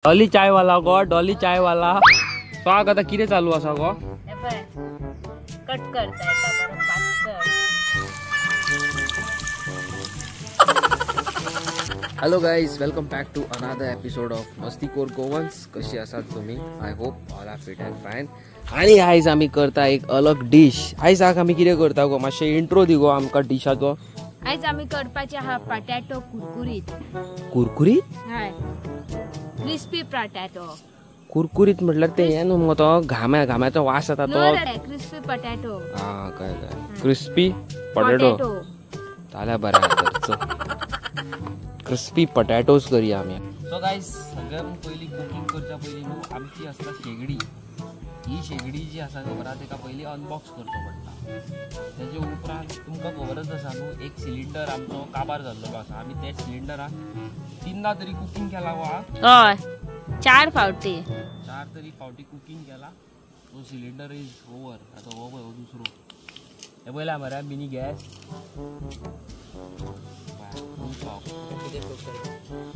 डॉली चाय वाला गो, डॉली चाय वाला। तो आता कितें चालू आसा गो? कट करता एका बरो पातळ। Hello guys, welcome back to another episode of Mastikhor Goans. कशी आसात तुम्ही? I hope all are fit and fine. आणि आयज आमी करता एक अलग डिश। आयज आमी कितें करता गो? मातशें इंट्रो दी गो आमकां डिशाचो। आयज आमी करपाचे आहा पॉटॅटो कुरकुरीत। कुरकुरीत? हय, क्रिस्पी पॉटॅटो। कुरकुरीत म्हटल्यार ते हें न्हू मगो, तो घाम्या घाम्याचो वास येता तो। Crispy potato. हां, काय काय क्रिस्पी पॉटॅटो जाल्यार बरें। क्रिस्पी पॉटॅटोज करूया आमी। सो गायज, सगळ्यात पयलीं कुकींग करच्या पयलीं न्हू आमची आसता शेगडी। ही शेगडी जी आसा खबर आहा, तेका पयलीं अनबॉक्स करचो पडटा। तेजे उपरांत तुमकां खबरच आसा न्हू, एक सिलिंडर आमचो काबार जाल्लो आसा। आमी त्या सिलिंडराक तीनदा तरी कुकींग केला गो। हय, चार फावटी, चार तरी फावटी कुकींग केला। तो सिलिंडर is over. आतां हो पळय हो दुसरो, हे पळयला मरे मिनी गॅस।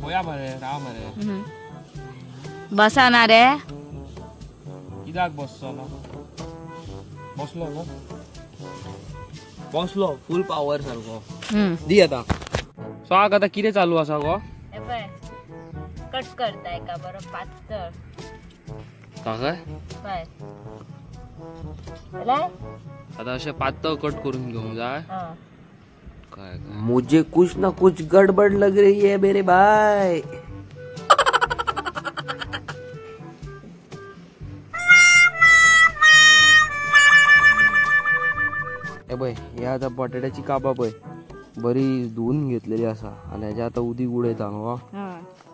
पळया मरे, राव मरे, बसा ना रे। कित्याक बसचो ना? बसलो न्हू, बसलो फूल पावर सारको दी आतां। सो आतां कितें चालू आसा गो? कट करता एका बरो पातळ। काय आतां अशें पातळ कट करून घेवंक जाय। काय मुझे कुछ ना कुछ गड़बड़ लग रही है मेरे भाई। हे पळय, हे आतां बटाट्याची कापां पळय बरी धुवून घेतलेली आसा आनी हेजे आतां उदीक उडयता गो।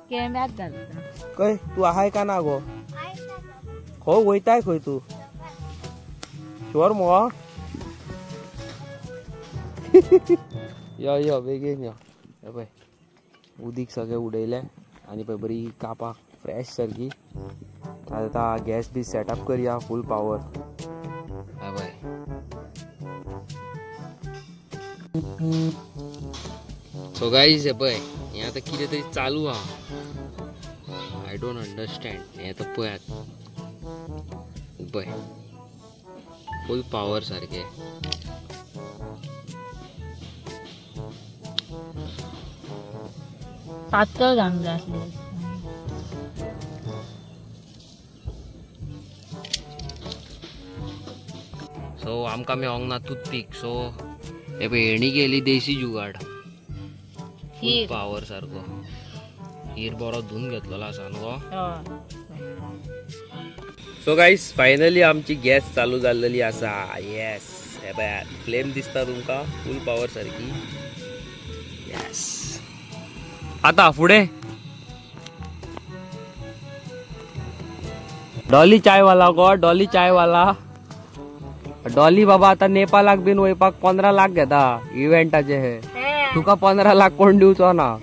केंब्यात घालता। खंय तूं आहाय का ना गो? खंय वयताय खंय तूं? शुअर मगो? यो यो बेगीन यो। हे पळय उदीक सगळें उडयलें आनी पळय बरी कापां फ्रेश सारकी। आतां गॅस बी सेटअप करया फूल पावर। हे पळय सो गायज, हे पळय हें आतां कितें तरी चालू आहा। I don't understand. हें आतां पळयात, पळय फूल पावर सारकें। पातळ घालूंक जाय आसलें। सो आमकां मेळोंक ना टूथपीक। सो हे पळय हेणी केली देशी जुगाड, फूल पावर सारको। हीर बरो धुवून घेतलेलो आसा न्हू गो। सो गायज, फायनली आमची गॅस चालू जाल्लेली आसा। येस, हे पळय फ्लेम दिसता तुमकां फूल पावर सारकी। येस, आता फुडें डॉली चाय वाला गो, डॉली चाय वाला। डॉली बाबा आता नेपालाक बीन वयपाक 15 लाख घेता इव्हेंटाचे। हे तुका 15 लाख कोण दिवचो ना।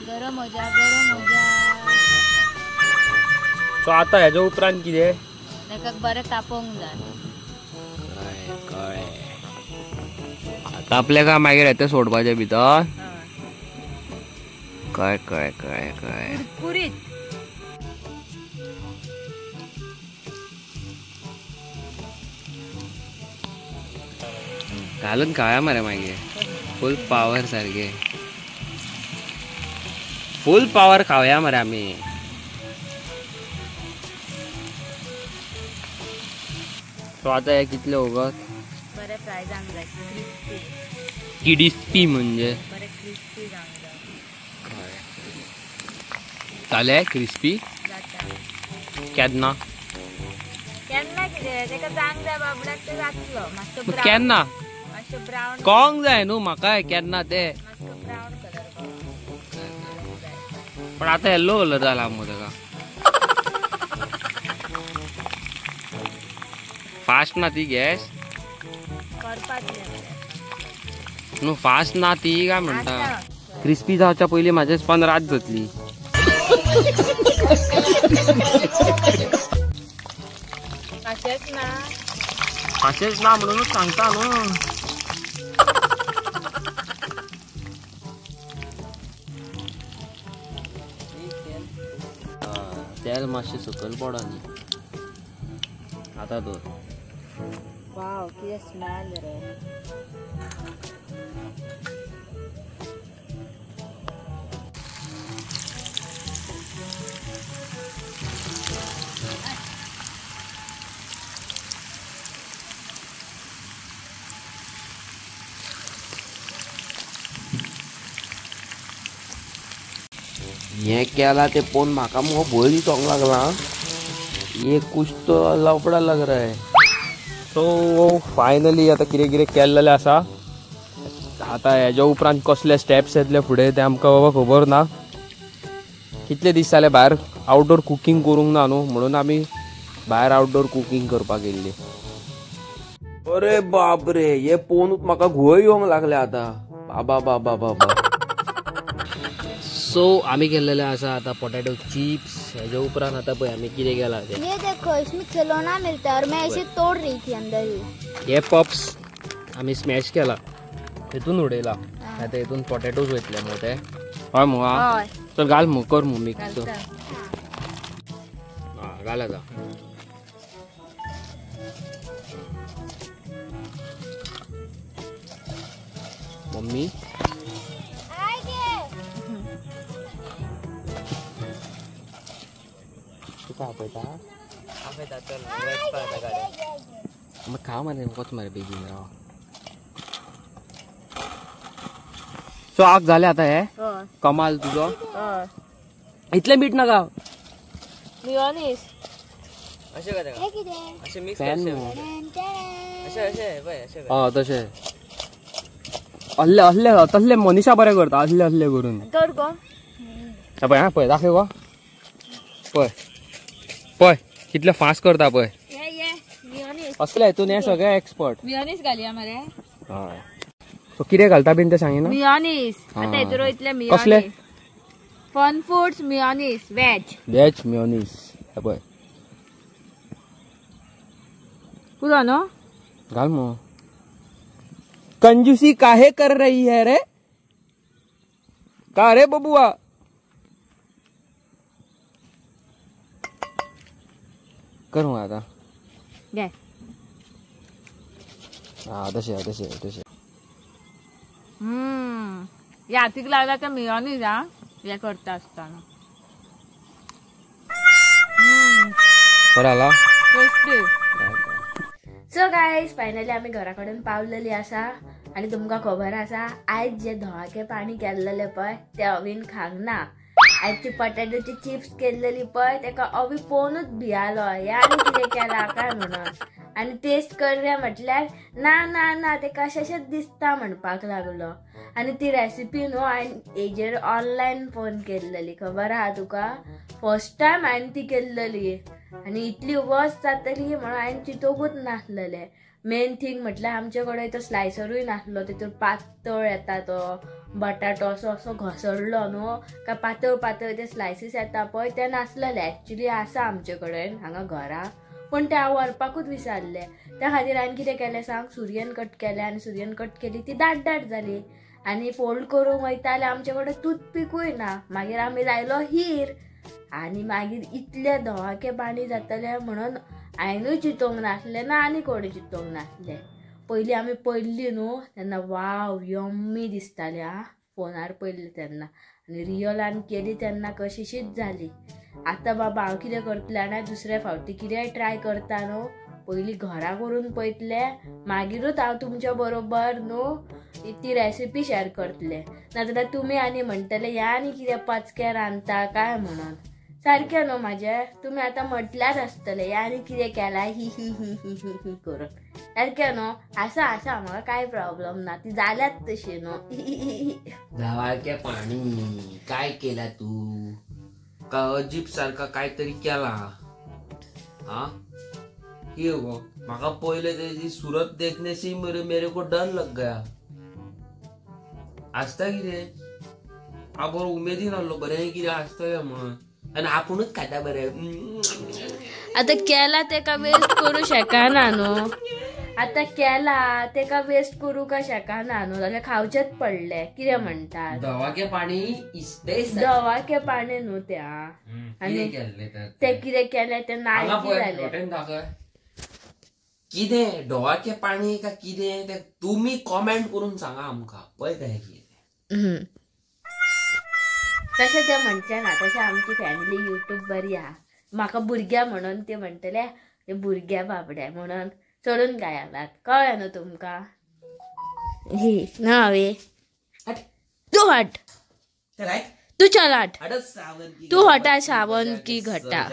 गरम हो जा, गरम हो जा। सो आता हेच्या उपरांत कितें? ताका बरें तापोवंक जाय। कळ्ळें, तापले काय मागीर हें सोडपाचें भितर। कळ्ळें कळ्ळें कळ्ळें कळ्ळें। कुरकुरीत घालून खावया मरे मागीर फूल पावर सारके। फूल पावर खावया मरे आमी। सो आतां हे कितले वगत बरें फ्राय जावंक जाय। क्रिस्पी क्रिस्पी म्हणजे बरें क्रिस्पी जावंक जाय। जालें क्रिस्पी जाता केन्ना? केन्ना कितें तेका जावंक जाय बाबड्याक, तें जातलो। मातसो ब्रावन केन्ना? मातसो ब्रावन कोंग जाय न्हू म्हाका केन्ना ते। मातसो ब्रावन कलर। पण आतां येल्लो कलर जाला मगो तेका। फास्ट ना ती गॅस न्हू, फास्ट ना ती काय म्हणटा। क्रिस्पी जावच्या पयलीं म्हाजे स्पन रात जातली। पाशेंच ना म्हणूनच सांगता न्हू. तेल मातशें सकयल पडो न्ही. आतां दवर. वाव कितें स्मेल रे. हे केला ते पळोवन म्हाका मुगो भंय दिसोंक लागला. ये कुछ तो लफडा लग रहा है. सो फायनली आतां कितें कितें केल्लेलें आसा. आतां हेज्या उपरांत कसले स्टेप्स येतले फुडें ते आमकां बाबा खबर ना. कितले दीस जाले भायर आवटडोर कुकींग करूंक ना न्हू, म्हणून आमी भायर आवटडोर कुकींग करपाक गेल्ली. अरे बाप रे, हे पळोवनूच म्हाका घुंवळ येवंक लागले आतां. बाबा बाबा बाबा. सो आमी केल्लेले आसा आता पोटॅटो चिप्स. हेजे उपरांत आता पळय आमी कितें केला ते. ये देखो इसमें खिलौना मिलता है और मैं ऐसे तोड़ रही थी अंदर ही. हे पप्स आमी स्मॅश केला, हेतून उडयला. आतां हेतून पोटॅटोज वयतले मोठे. हय मु, तर घाल मु, कर मु मिक्स. हा घाल आतां. मम्मी आपयता आपयता चल वचपा गाड्या. मग खा मरे वच मरे बेगीन राव. सो आग जालें आतां हे कमाल तुजो. इतलें मीठ नाका. मियोनीस अशें काय अशें मिक्स अशें अशें पळय अशें. हय तशें असले असले तसले मनीषा बरें करता असले असले करून. कर गो पळय हा पळय दाखय गो पळय पळय कितले फास्ट करता पळय. असले हितून हे सगळे एक्सपर्ट. मियोनीस घालया मरे. हय सो कितें घालता बीन तें सांगिना. मियोनीस आतां हितून वयतले मियोनीस. Fun foods mayonnaise veg. Veg mayonnaise पळय पुरो न्हू घाल मग. कंजूसी काहे कर रही है रे, का रे बबुआ. करू आता घे. हा तशें तशें तशें. हातीक लागला तर मियोनीस हा हे करता आसतना बरं आला. सो गायज फायनली आमी घरा कडेन पावलेली आसा आनी तुमकां खबर आसा आयज जे धोवाके पाणी केल्लेले पळय ते अवीन खांक ना. आयज ती पटेटोची चिप्स केल्लेली पळय तेका अवी पळोवनूच भियालो हे आनी कितें केला काय म्हणून. आनी टेस्ट करया म्हटल्यार ना ना ना ते कशेंशेंच दिसता म्हणपाक लागलो. आनी ती रेसिपी न्हू हांवें हेजेर ऑनलायन फोन केल्लेली खबर आहा तुका. फर्स्ट टायम हांवें ती केल्लेली आनी इतली वर्स जातली म्हणून हांवें चिंतूंकूच नासलेलें. मेन थींग म्हटल्यार आमचे कडेन तो स्लायसरूय नासलो, तितून पातळ येता तो बटाटो असो असो घसरलो न्हू काय पातळ पातळ ते स्लायसीस येता पळय ते नासलेले. एक्चुली आसा आमचे कडेन हांगा घरा, पूण ते हांव व्हरपाकूच विसरलें. त्या खातीर हांवें कितें केलें सांग, सुरयेन कट केलें आनी सुरयेन कट केली ती दाट दाट जाली आनी फोल्ड करूंक वयता जाल्यार आमचे कडेन टूथपिकूय ना. मागीर आमी लायलो हीर आनी मागीर इतले धोवाके पाणी जातले म्हणून हांवेनूय चिंतूंक नासलें ना आनी कोणूय चिंतूंक नासलें. पयलीं आमी पळयल्ली न्हू तेन्ना वाव यम्मी दिसताली आं फोनार पळयल्ली तेन्ना, आनी रियलान केली तेन्ना कशीशीच जाली. आतां बाबा हांव कितें करतलें जाणा, दुसऱ्या फावटी कितेंय ट्राय करता न्हू पयलीं घरा करून पळयतलें, मागीरूच हांव तुमच्या बरोबर न्हू ती रेसिपी शेअर करतलें. नाजाल्यार तुमी आनी म्हणटले ह्या आनी कितें पचकें रांदता काय म्हणून. सारकें न्हू म्हाजें, तुमी आतां म्हटल्यार आसतलें ह्या आनी कितें केलां ही ही ही ही ही ही करून. सारकें न्हू, आसा आसा म्हाका कांय प्रॉब्लम ना, ती जाल्यात तशी न्हू. धवाके पाणी काय केला तू, का अजीब सारखा काहीतरी केला. हा ये गो म्हाका पहिले तेजी सूरत देखने से मेरे मेरे को डर लग गया. आसता कितें हांव बरो उमेदीन आहलो बरें कितें आसतलें म्हणून, आनी आपुणूच खाता बरें. आतां केला तेका वेस्ट करूं शकना न्हू. आतां केला तेका वेस्ट करूंक शकना न्हू, जाल्यार खावचेच पडले. कितें म्हणटात, दवाके पाणी दवाके पाणी न्हू त्या. आनी ते कितें केलें तें नायकी जालें. कितें डोवाके पाणी का कितें तें तुमी कॉमेंट करून सांगा आमकां. पळय काय कितें तशें तें म्हणचें ना. तशें आमची फॅमिली युट्यूब बरी आहा. म्हाका भुरग्या म्हणून ते म्हणटले ते भुरग्या बाबड्या म्हणून चडून काय आलात, कळ्ळें न्हू तुमकां. ही ना हांवें तूं हट, तूं चल हट, तूं हटा सावन की घटा.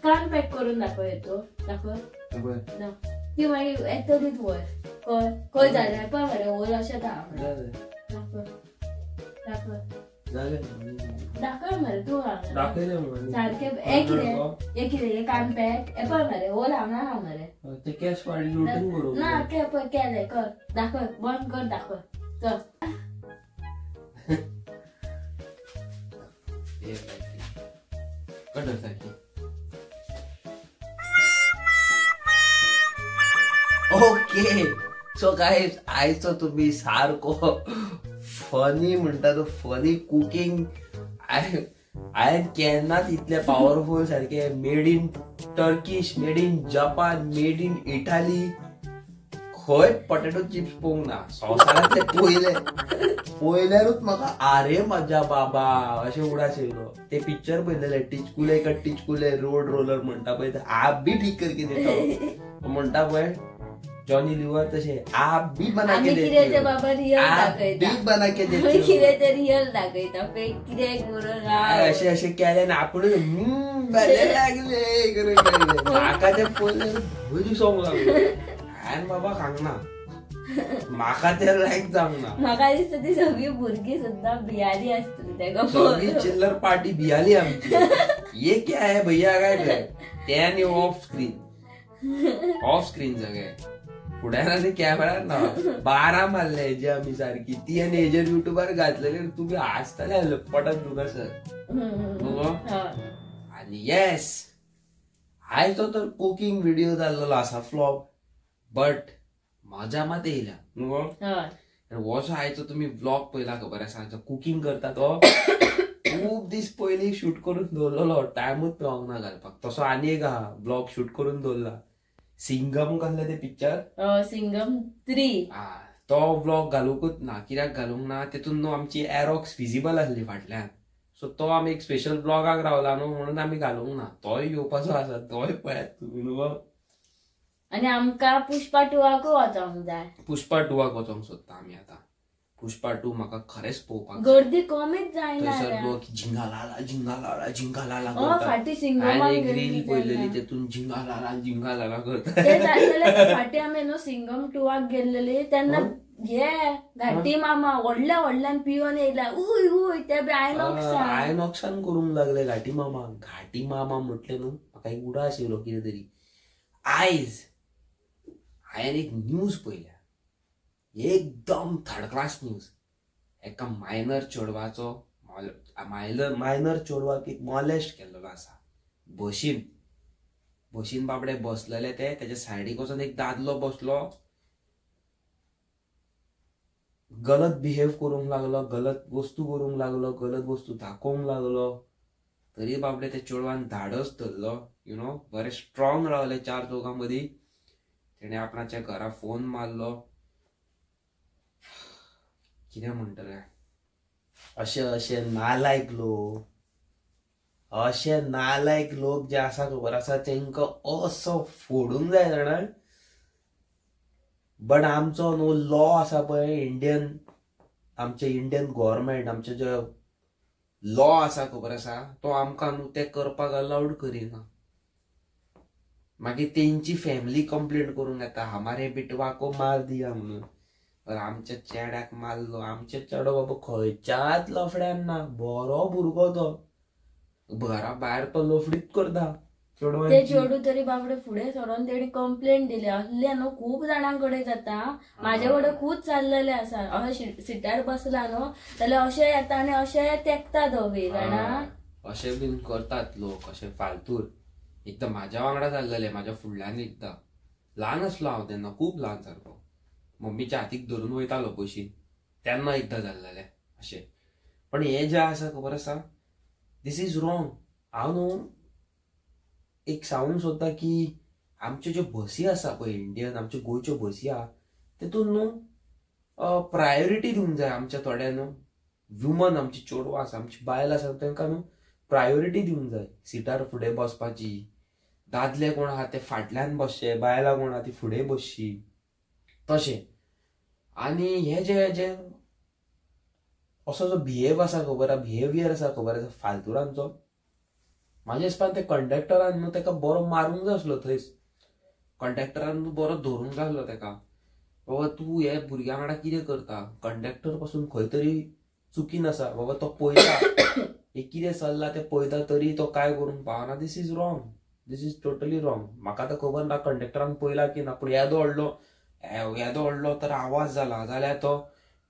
कान पॅक करून दाखय येतो, दाखय ती मागीर येतलीच वयर. खंय खंय जालें पळय मरे, वयर अशें दाखय दाखय दाखय मरे तूं सारकें. हें कितें, हें कितें, हें कान पॅक हें पळय मरे, वयर हांगा आहा मरे. ना ते पळय केलें, कर दाखय, बंद कर दाखय. चल ओके सो गायज, आयचो तुमी सारको फनी म्हणटा तो फनी कुकींग. हांवें केन्नाच इतले पावरफूल सारके made in Turkish, made in Japan, made in Italy खंय पॉटेटो चिप्स पळोवंक ना संवसारांतले. पयले पळयल्यारूच म्हाका आरे म्हज्या बाबा अशें उडास येयलो. ते पिक्चर पळयलेले टिचकुले का टिचकुले रोड रोलर म्हणटा पळय, आप बी ठीक करके देता म्हणटा पळय जॉनी लिव्हर, तशें आप बी बना के देते, आप बी बना के देते, कितें ते रियल दाखयता, फेक कितें करून अशें अशें केलें आनी आपूण बरें लागले करून म्हाका तें पळयलें भंय दिसोंक लागलो. हांवें बाबा खांगना, म्हाका तें लायक जावंक ना. म्हाका दिसता ती सगळी भुरगीं सुद्दां भियाली आसतली तेका, सगळी चिल्लर पार्टी भियाली आमची. ये क्या है भैया काय ते आनी ऑफ स्क्रीन, ऑफ स्क्रीन सगळे फुड्यान आनी कॅमेरार ना बारा मारले हेजे आमी सारकी ती आनी हेजेर युट्यूबार घातलेले तुमी हांसतले पटत तुका सर. आनी येस, आयचो तर कुकींग व्हिडिओ जाल्लो आसा फ्लॉप, बट मजा मात येयल्या न्हू. हो जो आयचो तुमी व्लॉग पळयला खबर आसा, कुकींग करता तो खूब दीस पयलीं शूट करून दवरलेलो, टायमूच मेळोंक ना घालपाक. तसो आनी एक आहा ब्लॉग शूट करून दवरला, सिंगम कसलें तें पिक्चर, सिंगम 3, तो व्लॉग घालूंकूच ना. कित्याक घालूंक ना, तेतून न्हू आमची एरोक्स विजिबल आसली फाटल्यान, सो तो आमी एक स्पेशल ब्लॉगाक रावला न्हू म्हणून आमी घालूंक ना. तोय येवपाचो आसा, तोय पळयात तुमी न्हू. आनी आमकां पुष्पा 2 वचोंक जाय. पुष्पा 2 वचोंक सोदता आमी आतां. पुष्पा 2 म्हाका खरेंच पळोवपाक, गर्दी कमीच जायना थंयसर लोक झिंगा लाला झिंगा लाला झिंगा लाला फाटी सिंगमाक एक रील पळयलेली तेतून झिंगा लाला झिंगा लाला करता. फाटी आमी न्हू सिंगम 2 गेल्लेली तेन्ना ये घाटी मामा व्हडल्या व्हडल्यान पिवन येयला, उय उय ते बी आयनॉक्सान आयनॉक्सान करूंक लागले घाटी मामा. घाटी मामा म्हटलें न्हू म्हाका एक उडास येयलो कितें तरी. आयज हांवें एक न्यूज पळयल्या, एकदम थर्ड क्लास न्यूज. एका मायनर चेडवाचो, मायनर चेडवाक एक मॉलेस्ट केल्लो आसा बशीन. बशीन बाबडे बसलेले ते, तेच्या सायडीक वचोन एक दादलो बसलो, गलत बिहेव करूंक लागलो, गलत वस्तू करूंक लागलो, गलत वस्तू दाखोवंक लागलो. तरी बाबडे त्या चेडवान धाडस धरलो, you know, बरें स्ट्रॉंग रावले चार चौगां मदीं. तेणें आपणाच्या घरा फोन मारलो. कितें म्हणटलें, अशे अशे नालायक लोक, अशे नालायक लोक जे आसा खबर आसा तेंकां असो फोडूंक जाय जाणा. बट आमचो न्हू लॉ आसा पळय इंडियन, आमचे इंडियन गव्हर्मेंट, आमचे जे लॉ आसा खबर आसा तो आमकां न्हू ते करपाक अलाउड करिना. मागीर तेंची फॅमिली कंप्लेंट करूंक येता, हमारे बिटवा को मार दिया म्हणून. आमच्या चेड्याक मारलो, आमचे चेडो बाबा खंयच्याच लफड्यान ना, बरो भुरगो तो, घरा भायर तो लफडीच करता. ते चेडू तरी बाबडे फुडें सरोन तेणी कंप्लेंट दिली. असले न्हू खूब जाणां कडेन जाता, म्हाजे कडेन खूब चाललेले आसा. अशें सिटार बसला न्हू जाल्यार अशें येता आनी अशें तेकता धवी जाणा, अशें बीन करतात लोक अशें फालतूर. एकदां म्हाज्या वांगडा जाल्लेलें, म्हाज्या फुडल्यान एकदां, ल्हान आसलो हांव तेन्ना, खूब ल्हान सारको, मम्मीच्या हातीक धरून वयतालो बशीन तेन्ना एकदां जाल्लेलें अशें. पण हें जें आसा खबर आसा, this is wrong. हांव न्हू एक सांगूंक सोदता की आमच्यो ज्यो बसी आसा पळय इंडियन, आमच्यो गोंयच्यो बसी आहा तेतून न्हू प्रायोरिटी दिवंक जाय आमच्या थोड्या न्हू वुमन, आमची चेडवां आसा, आमची बायल आसा तांकां न्हू प्रायोरिटी दिवंक जाय सिटार फुडें बसपाची. दादले कोण आहा ते फाटल्यान बसचे, बायलां कोण आहा ती फुडें बसची तशें. आनी हे जे जे असो जो बिहेव आसा खबर आहा, बिहेवियर आसा खबर आसा फालतुरांचो, म्हाज्या हिसपान ते कंडक्टरान न्हू तेका बरो मारूंक जाय आसलो थंयच, कंडक्टरान न्हू बरो धरूंक जाय आसलो तेका, बाबा तूं हे भुरग्यां वांगडा कितें करता. कंडक्टर पासून खंय तरी चुकीन आसा बाबा, तो पळयता हे कितें चल्लां तें पळयता तरी तो कांय करूंक पावना. This is wrong, this is totally wrong. म्हाका आतां खबर ना कंडक्टरान पळयला की ना, पूण येदो व्हडलो येदो व्हडलो तर आवाज जाला जाल्यार तो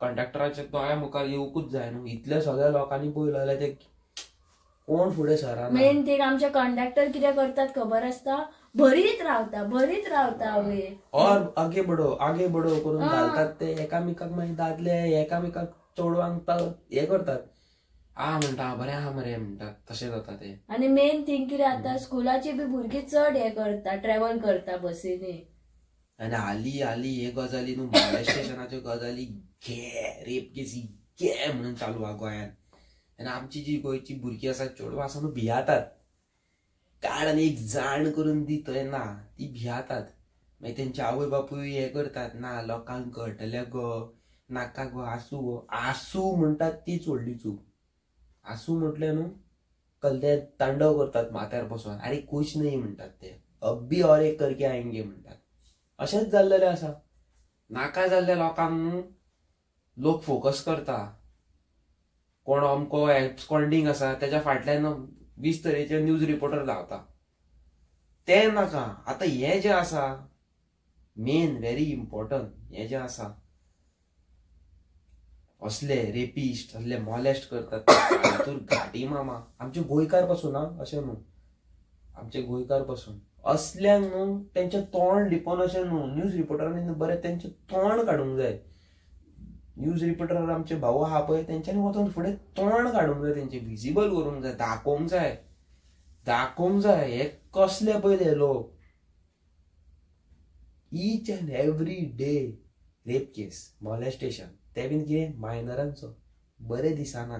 कंडक्टराच्या दोळ्या मुखार येवकूच जाय न्हू. इतल्या सगळ्या लोकांनी पळयलो जाल्यार ते कोण फुडें सरना. मेन थिंग आमचे कंडक्टर कितें करतात खबर आसता, भरीत रावता भरीत रावता और आगे बडो आगे बडो करून घालतात ते एकामेकाक, मागीर दादले एकामेकाक चेडवांक हे करतात, आ म्हणटा बरें आहा मरे म्हणटात, तशें जाता ते. आनी मेन थिंग कितें आतां स्कुलाची बी भुरगीं चड हे करता, ट्रॅव्हल करता बसींनी. आनी हाली हाली हे गजाली न्हू मॉलेस्टेशनाच्यो गजाली घे, रेप केसी घे म्हणून चालू आहा गोंयांत. आनी आमची जी गोंयची भुरगीं आसा चेडवां आसा न्हू भियातात, काड आनी एक जाण करून दी थंय ना, ती भियातात. मागीर तेंचे आवय बापूय हे करतात, ना लोकांक कळटलें गो, नाका गो, आसूं गो, आसूं म्हणटात तीच व्हडली चूक. आसूं म्हटलें न्हू कल्ले तांडव करतात माथ्यार बसोन, आरे कुछ नहीं म्हणटात ते, अब्बी और एक करके आएंगे म्हणटात. अशेंच जाल्लेलें आसा. नाका जाल्ल्या लोकांक लोक फोकस करता, कोण अमको एब्सकॉन्डिंग आसा तेज्या फाटल्यान 20 तरेचे न्यूज रिपोर्टर धांवता, ते नाका. आतां हें जें आसा मेन व्हेरी इम्पॉर्टंट, हें जें आसा असले रेपिस्ट असले मॉलेस्ट करतात तातूंत घाटी मामा आमचे गोंयकार पासून आं, अशें न्हू आमचे गोंयकार पासून असल्यांक न्हू तेंचें तोंड लिपोवन अशें न्हू न्यूज रिपोर्टरांनी बरें तेंचें तोंड काडूंक जाय. न्यूज रिपोर्टर आमचे भाऊ आहा पळय तेंच्यांनी वचोन फुडें तोंड काडूंक जाय, तेंचें विजिबल करूंक जाय, दाखोवंक जाय, दाखोवंक जाय हे कसले पळय ते लोक. Each and every day rape case, molestation, ते बीन कितें मायनरांचो, बरें दिसना.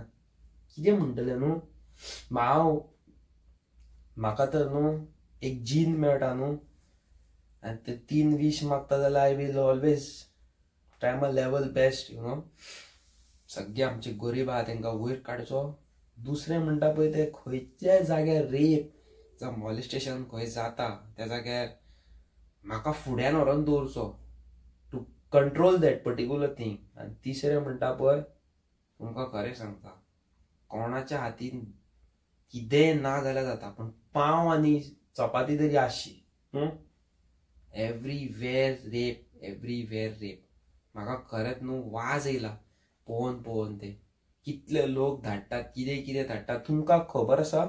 कितें म्हणटलें न्हू हांव, म्हाका तर न्हू एक जीन मेळटा न्हू आनी ते 3 वीश मागता जाल्यार I will always try my level best, you know. सगळे आमचे गरीब आहा तेंकां वयर काडचो. दुसरें म्हणटा पळय ते खंयच्याय जाग्यार रेप जावं मॉलेस्टेशन खंय जाता त्या जाग्यार म्हाका फुड्यान व्हरोन दवरचो, to control that particular thing. आनी तिसरें म्हणटा पळय तुमकां खरें सांगता, कोणाच्या हातीन कितेंय ना जाल्यार जाता, पूण पाव आनी चपाती तरी आसची. Everywhere rape, everywhere rape. म्हाका खरेंच न्हू वाज येयला पळोवन पळोवन ते कितले लोक धाडटात, कितें कितें धाडटात. तुमकां खबर आसा,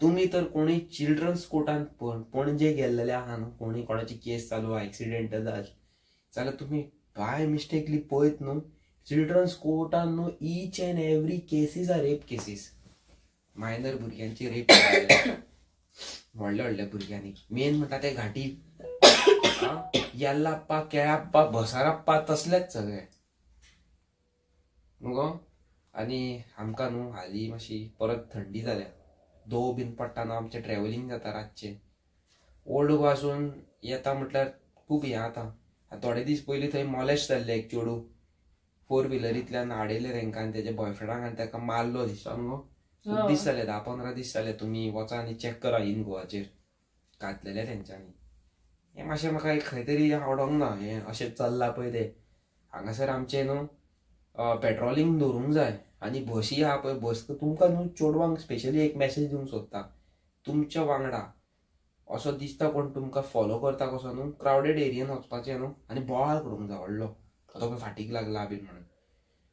तुमी तर कोणी चिल्ड्रन्स कोर्टान पणजे गेल्लेले आहा न्हू, कोणी कोणाची केस चालू आहा एक्सिडेंटल जाल्यार तुमी बाय मिस्टेकली पळयत न्हू चिल्ड्रन्स कोर्टान न्हू each and every cases are rape cases. Minor भुरग्यांची रेप व्हडल्या व्हडल्या भुरग्यांनी. मेन म्हणटा ते घाटी येल्लाप्पा केळाप्पा बसाराप्पा तसलेच सगळे न्हू गो. आनी आमकां न्हू हालीं मातशी परत थंडी जाल्या, दव बीन पडटा न्हू, आमचें ट्रॅव्हलिंग जाता रातचें, ओल्ड गोवासून येता म्हटल्यार खूब हें जाता. थोडे दीस पयलीं थंय मॉलेस्ट जाल्लें एक चेडूं, 4 व्हिलरींतल्यान हाडयलें तेंकां आनी तेज्या बॉयफ्रेंडाक आनी तेका मारलो दिसता न्हू. खूब दीस जाले, 10-15 दीस जाले. तुमी वचा आनी चॅक करा इन गोवाचेर घातलेलें तेंच्यांनी. हें मातशें म्हाका एक खंय तरी आवडोंक ना हें अशें चल्लां पळय तें. हांगासर आमचें न्हू पेट्रोलिंग दवरूंक जाय. आनी बसी आहा पळय, बस तुमकां न्हू चेडवांक स्पेशली एक मॅसेज दिवंक सोदता, तुमच्या वांगडा असो दिसता कोण तुमकां फॉलो करता कसो न्हू, क्रावडेड एरियन वचपाचें न्हू आनी बोवाळ करूंक जाय व्हडलो, तो पळय फाटीक लागला बीन म्हणून.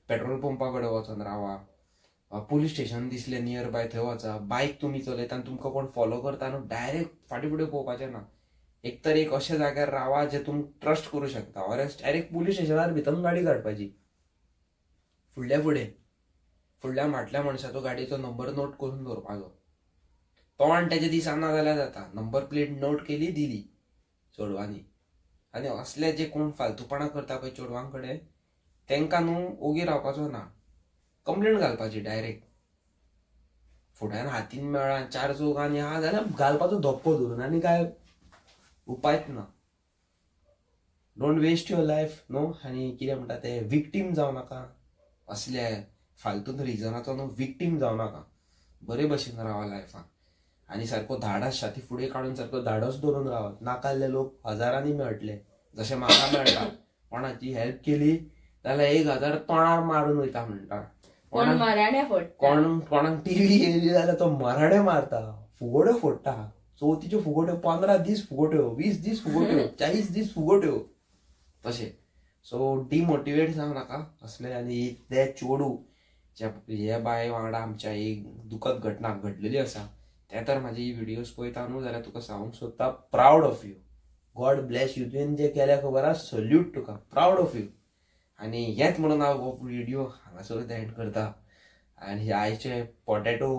पेट्रोल पंपा कडेन वचोन रावा, पुलीस स्टेशन दिसलें नियर बाय थंय वचा. बायक तुमी चलयता आनी तुमकां कोण फॉलो करता न्हू, डायरेक्ट फाटीं फुडें पळोवपाचें ना. एक तर एक अशा जाग्यार रावा जे तुमी ट्रस्ट करूं शकता, ऑर एल्स डायरेक्ट पुलीस स्टेशनार भितर गाडी काडपाची. फुडल्या फुडें फुडल्या फाटल्या मनशाचो गाडयेचो नंबर नोट करून दवरपाचो. तोंड तेजे दिसना जाल्यार जाता, नंबर प्लेट नोट केली दिली चेडवांनी. आनी असले जे कोण फालतूपणां करता पळय चेडवां कडेन, तेंकां न्हू ओगी रावपाचो ना, कंप्लेन घालपाची डायरेक्ट. फुड्यान हातीन मेळ्ळा चार चौगांनी आहा जाल्यार घालपाचो धपको धरून, आनी काय उपायच ना. Don't waste your life न्हू. आनी कितें म्हणटा ते, विक्टीम जावं नाका, असले फालतून रिजनाचो न्हू विक्टीम जावं नाका. बरे भशेन रावा लायफान, आनी सारको धाडस छाती फुडें काडून सारको धाडस दवरून रावात. नाकाल्ले लोक हजारांनी मेळटले, जशें म्हाका मेळटा. कोणाची हेल्प केली जाल्यार 1000 तोंडार मारून वयता म्हणटा, कोणाक टिवी येयली जाल्यार तो मराणे मारता, फुगोट्यो फोडटा, चवथीच्यो फुगोट्यो 15 दीस फुगोट्यो, 20 दीस फुगोट्यो, 40 दीस फुगोट्यो तशें. सो डिमोटिवेट जावं नाका असले. आनी ते चेडूं हे बाय वांगडा आमच्या एक दुखद घटना घडलेली आसा, ते तर म्हाजी ही व्हिडियोज पळयता न्हू जाल्यार तुका सांगूंक सोदता, proud of you, God bless you. तुवें जें केलें खबर आसा, सल्यूट तुका, प्रावड ऑफ you. आनी हेंच म्हणून हांव हो व्हिडियो हांगासरूच एंड करता. आनी आयचे पोटॅटो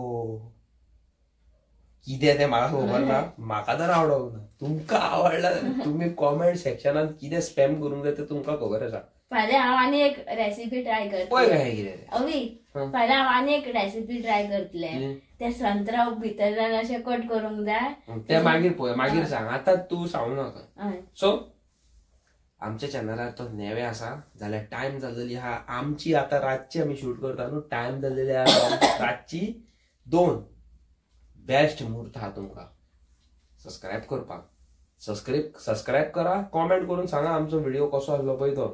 कितें तें म्हाका खबर ना, म्हाका तर आवडोंक ना, तुमकां आवडला तुमी कॉमेंट सेक्शनान कितें स्पॅम करूंक जाय तें तुमकां खबर आसा. फाल्यां हांव आनी एक रेसिपी ट्राय करतलें. पळय काय कितें अवी, फाल्यां हांव आनी एक रेसिपी ट्राय करतलें. ते संत्रा भितर अशें कट करूंक जाय, ते मागीर पळय, मागीर सांग, आतां तूं सांगू नाका. सो आमच्या चॅनलार तो नेवे आसा जाल्यार टायम जाल्ली आहा आमची, आतां रातची आमी शूट करता न्हू, टायम जाल्लेली आहा रातची 2. बेस्ट म्हूर्त आहा तुमकां सबस्क्रायब करपाक. सबस्क्रायब करा, कॉमेंट करून सांगा आमचो व्हिडिओ कसो आसलो पळय तो.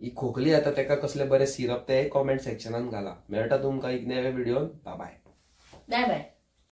ही खोकली आतां तेका कसले बरे सिरप ते कॉमेंट सेक्शनान घाला. मेळटा तुमकां एक नवे व्हिडिओन. बाय बाय. Bye bye.